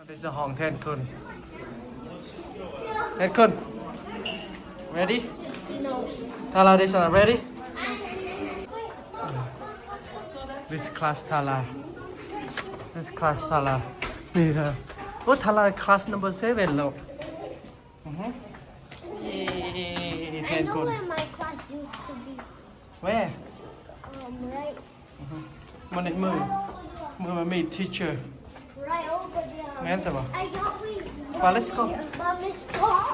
This is ຫ້ອງແທນຄຸນ ແທນຄຸນ ready? No. Tala, this one ready? This class Tala. This class Tala. ນີ້ Tala class number seven ແລ້ວ. ອືຮຶ ແທນຄຸນ I know where my class used to be. Where? Um, right. ມື້ນີ້ມື້ ມື້ມາມີ teacher. Right over there. ແມ່ນຊະບໍ່? I always ໄປ let's go. But Miss Paul.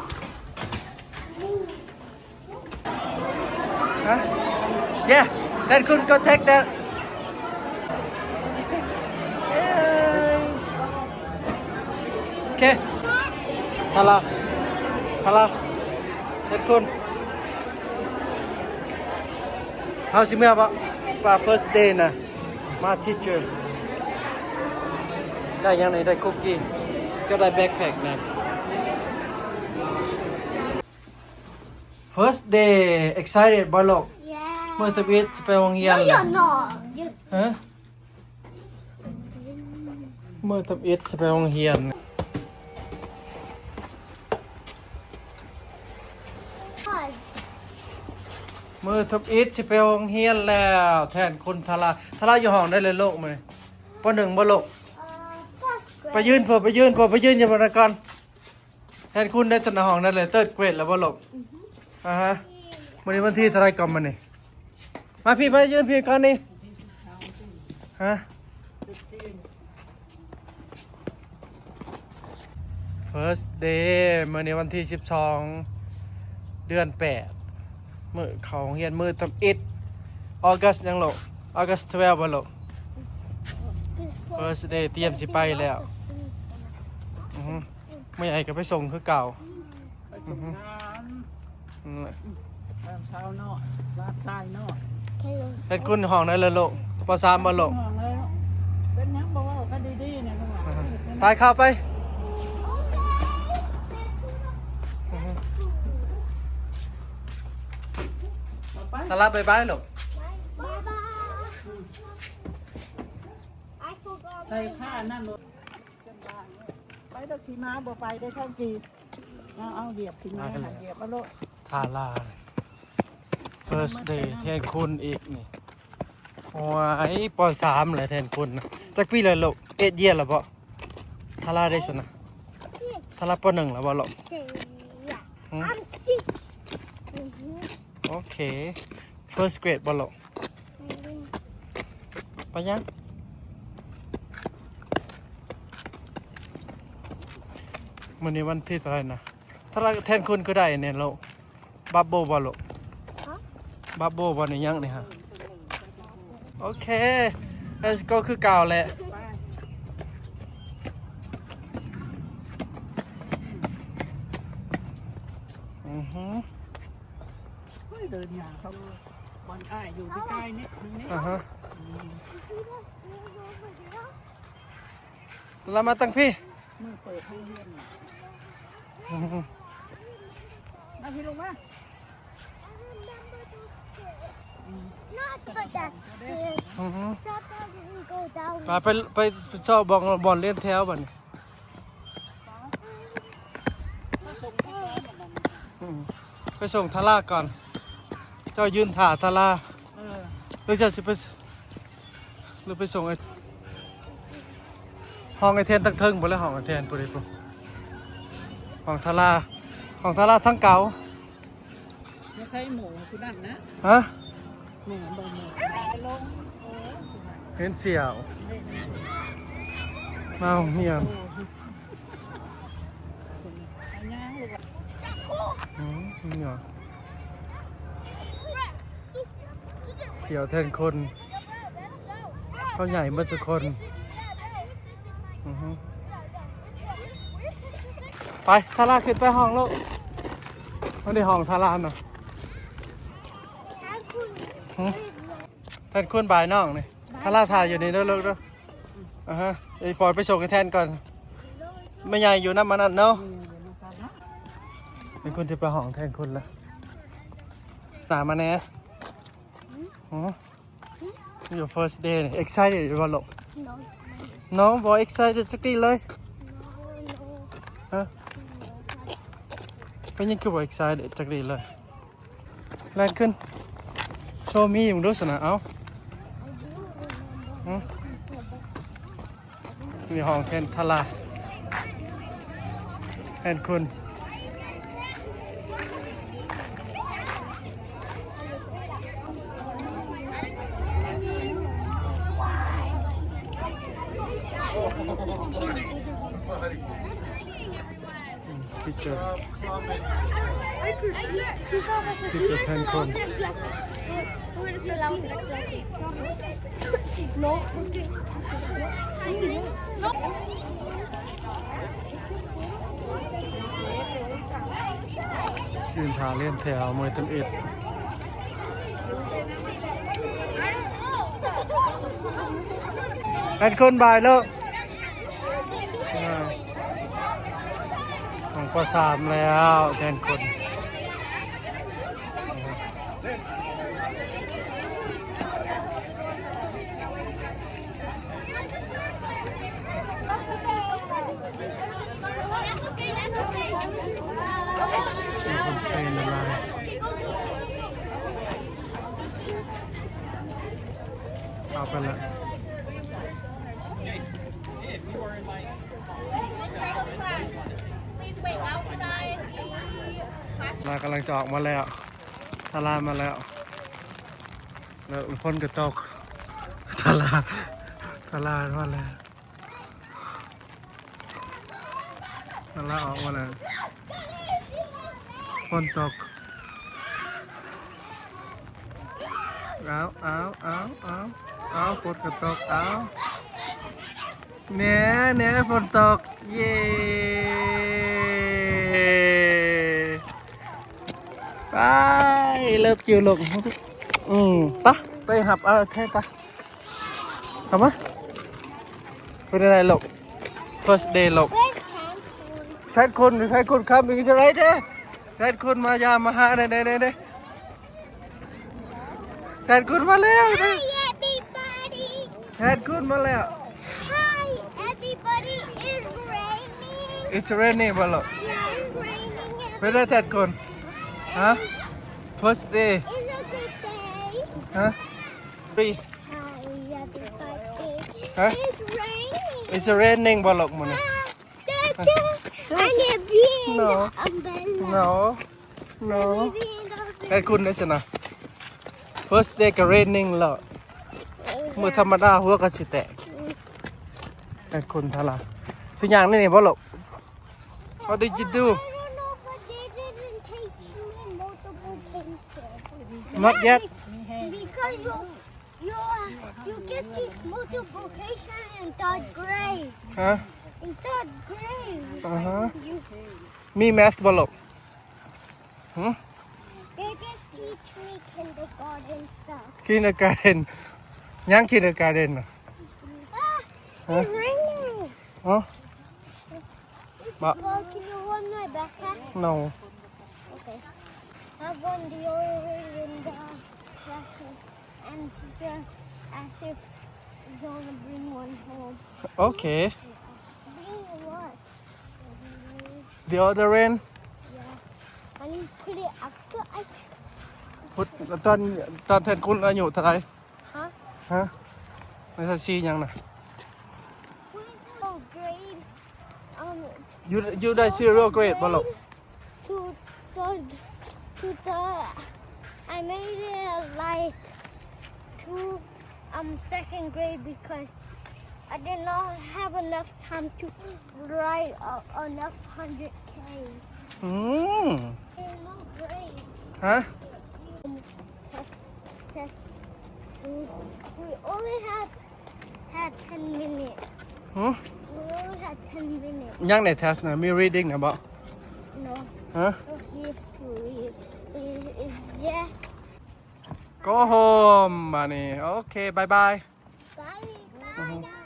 Huh? Yeah. Then could go take that. ໂອເຄ ທາລາ ທາລາ ເຮັດຄຸນ ເຮົາຊິເມືອບໍ່? ວ່າ first day ນະ My teacher ໄດ້ຫຍັງນີ້? ໄດ້ຄຸກກີ້ ເຈົ້າໄດ້ backpack ນະ. First day excited ບໍ່ລູກ? Yeah. ມື້ທຳອິດຊິໄປໂຮງຮຽນ No, ແລ້ວ you're not. You're ຮະ? ມື້ທຳອິດຊິໄປໂຮງຮຽນ Pause. ມື້ທຳອິດຊິໄປໂຮງຮຽນແລ້ວ ແທນຄຸນທາລາ ທາລາຢູ່ຫ້ອງໃດເລີຍລູກມື້ນີ້? ປໍໜຶ່ງບໍ່ລູກ? ເອີ first grade. ໄປຢືນພຸ້ນ ໄປຢືນພຸ້ນ ໄປຢືນຢູ່ບ່ອນນັ້ນກ່ອນ ແທນຄຸນໄດ້ຊັ້ນ ຫ້ອງນັ້ນເລີຍ third grade ແລ້ວບໍ່ລູກ? ອືຮຶ ອາຮະ ມື້ນີ້ວັນທີເທົ່າໃດກ່ອນມື້ນີ້? ມາພີ້ ມາຢືນພີ້ກ່ອນນີ້ ຮະ? First day ມື້ນີ້ວັນທີສິບສອງ ເດືອນແປດ ມື້ເຂົ້າໂຮງຮຽນ ມື້ທຳອິດ August ຫຍັງລູກ? August twelve ບໍ່ລູກ? First day ຕຽມຊິໄປແລ້ວ ອືຮຶ ແມ່ໃຫຍ່ກໍໄປສົ່ງຄືເກົ່າ ໄປສົ່ງ ອືຮຶ ງານ ອືມ ຕອນເຊົ້າເນາະ ຫຼານຊາຍເນາະ ເຮັດຄຸນຫ້ອງໃດເລີຍລູກ? ປໍສາມບໍ່ລູກ? ຫ້ອງເລີຍລູກ ເປັນຫຍັງບໍ່ເວົ້າກັນດີໆ ນີ້ລູກ ອືຮຶ ໄປເຂົ້າໄປ ອືຮຶ ເຂົ້າໄປ ຕາລາບາຍບາຍລູກ ບາຍບາຍ I forgot ໃສ່ my ຂາ hat. ນັ້ນໂລດ ໄປດອກ ຂີ່ມ້າບໍ່ໄປເດ້ ເຂົາຂີ່ ເອົາ ເອົາ ຢຽບ ຂີ່ມ້າ ຢຽບເອົາໂລດ ທາລາ first day ແທນຄຸນອີກນີ້ ໂອ້ຍ ປໍສາມແລ້ວແທນຄຸນ ຈັກປີແລ້ວລູກ? Eight year ແລ້ວບໍ່? ທາລາໄດ້ຊັ້ນນະ Six. ທາລາ ປໍໜຶ່ງ ແລ້ວບໍ່ລູກ? Six, yeah. ຫື? I'm six. ອືຮຶ ໂອເຄ first grade ບໍ່ລູກ? ໄປຍັງ ມື້ນີ້ວັນທີເທົ່າໃດນະ? ຖ້າແທນຄຸນຄືໄດ້ແນ່ລູກ bubble ບໍ່ລູກ? ຮະ? Bubble ບໍ່ນີ້ ຍັງນີ້ຮະ ໂອເຄ let's go ຄືເກົ່າແຫຼະ ອືຮຶ ໂອ້ຍ ເດີນຍ່າງເຂົ້າ ບ່ອນອ້າຍຢູ່ໃກ້ໆ ນີ້ ນີ້ ອາຮະ ອືມ ລະມາຕັ້ງພີ້ ມື້ເປີດໂຮງຮຽນ ອືມ ມາພີ້ລູກມາ Not for that stairs. ອືຮຶ That doesn't go down. ໄປ ໄປ ໄປຊອກບ່ອນ ບ່ອນລຽນແຖວບັດນີ້ ອືມ ໄປສົ່ງທາລາກ່ອນ ເຈົ້າຢືນຖ້າທາລາ ເອີ ຫຼືເຈົ້າຊິໄປ ຫຼືໄປສົ່ງໄອ້ ຫ້ອງໄອ້ແທນຕັ້ງເທິງພຸ້ນແຫຼະ ຫ້ອງໄອ້ແທນພຸ້ນເດ້ ຫ້ອງທາລາ ຫ້ອງທາລາທາງເກົ່າ ບໍ່ໃຊ່ໝູຜູ້ນັ້ນນະ ຮະ? ໝູບໍ່ໝູ ເຫັນສ່ຽວ ມາໂຮງຮຽນ ອືມ ນີ້ຫຍັງ? ສ່ຽວແທນຄົນ ເຂົາໃຫຍ່ເບິດທຸກຄົນ ອືຮຶ ໄປ ທາລາ ຂຶ້ນໄປຫ້ອງລູກ ມັນໄດ້ຫ້ອງທາລານະ ຫຶ ແທນຄຸນບາຍນ້ອງນີ້ ທາລາ ຖ້າຢູ່ນີ້ເດີລູກເດີ ອາຮະ ໄອ້ປອຍໄປສົ່ງໃຫ້ແທນກ່ອນ ແມ່ໃຫຍ່ຢູ່ນຳອັນນັ້ນເນາະ ແມ່ນຄົນທີ່ໄປຫ້ອງແທນຄຸນລະ ຕາມມາແດ່ ຫື Your first day excited ຢູ່ບໍ່ລູກ? No. No ບໍ່ excited ຈັກນິດເລີຍ No. ຮະ ເປັນຫຍັງຄືບໍ່ excited ຈັກດີ້ເລີຍ? ແລ່ນຂຶ້ນ show me ເບິ່ງດູຊັ້ນນະ ເອົາ ຫຶ ນີ້ຫ້ອງແຄນທາລາ ແຄນຄຸນ. Teacher. Teacher ແພນຄົນ ຢືນຖ້າລຽນແຖວ ເມື່ອຍຕຳອິດ ແປດຄົນບາຍເລີກ. ອ່າ ຂອງ ປ.ສາມ ແລ້ວແຕ່ນຄົນ. ເອົາໄປລະ. ລາກຳລັງຈະອອກມາແລ້ວ ທາລາມາແລ້ວ ແລ້ວຝົນກໍຕົກ ທາລາ ທາລາມາແລ້ວ ທາລາອອກມາແລ້ວ ຝົນຕົກ. ເອົາ ເອົາ ເອົາ ເອົາ ຝົນກໍຕົກ ເອົາ ແນ່ ແນ່ ຝົນຕົກ ເຢ້ ໄປ love you ລູກ ອືມ ໄປ ໄປຮັບເອົາແທ້ ໄປ ເຂົ້າມາ ເປັນຈັ່ງໃດລູກ first day ລູກ ແທນຄຸນ ແທນຄຸນ coming right there ແທນຄຸນມາຢາມມາຫາ ເດ້ ເດ້ ເດ້ ເດ້ ແທນຄຸນມາແລ້ວ Hi everybody. ແທນຄຸນມາແລ້ວ Hi everybody. It's raining. It's raining ບໍ່ລູກ? Yeah, it's raining. ເປັນໄດແທນຄຸນ? ຮະ? First day. It's a good day. ຮະ? Free. Hi everybody. ຮະ? It's raining. It's raining ບໍ່ລູກມື້ນີ້? Dad, dad, I need to be in the umbrella. No. No. No. ແຕ່ຄຸນໄດ້ຊະນະ first day ກໍ raining ແລ້ວ ເອີ ມື້ທຳມະດາຫົວກໍຊິແຕກ ແຕ່ຄຸນທາລາ ຊິຍ່າງໃນນີ້ບໍ່ລູກ? What did you do? I don't know, but they didn't teach me multiplication. Not yet. Because you, you, uh, you get teach multiplication in third grade. ຮະ? In third grade. ອ່າຮະ You ມີ math ບໍ່ລູກ? ຫຶ? They just teach me kindergarten stuff. Kindergarten? ຍັງ kindergarten ນະ? Ah, ຮະ? It's raining. ຮະ? Well, can you hold my backpack? No. Okay. Have one deodorant in the classroom and just as if you wanna bring one home. Okay. Bring what? Deodorant? Yeah. And you put it after I ພຸດ ຕອນ ຕອນແທນຄຸນອາຍຸເທົ່າໃດ? ຮະ? ຮະ? ໃນຊັ້ນສີ່ຫຍັງນະ? Zero grade. Um, you, you ໄດ້ zero grade ບໍ່ລູກ? To third, to third, I made it, like, to, um, second grade because I did not have enough time to write, uh, enough hundred K. ອືມ In no grade. ຮະ? Test, test. We, we only had, had ten minutes. ຫຶ? We only had ten minutes. ຍັງໃນ test ນະ ມີ reading ນະບໍ່? No. ຮະ? We have to read. It, it's just Go home ບາດນີ້ ໂອເຄ ບາຍບາຍ Bye. Bye.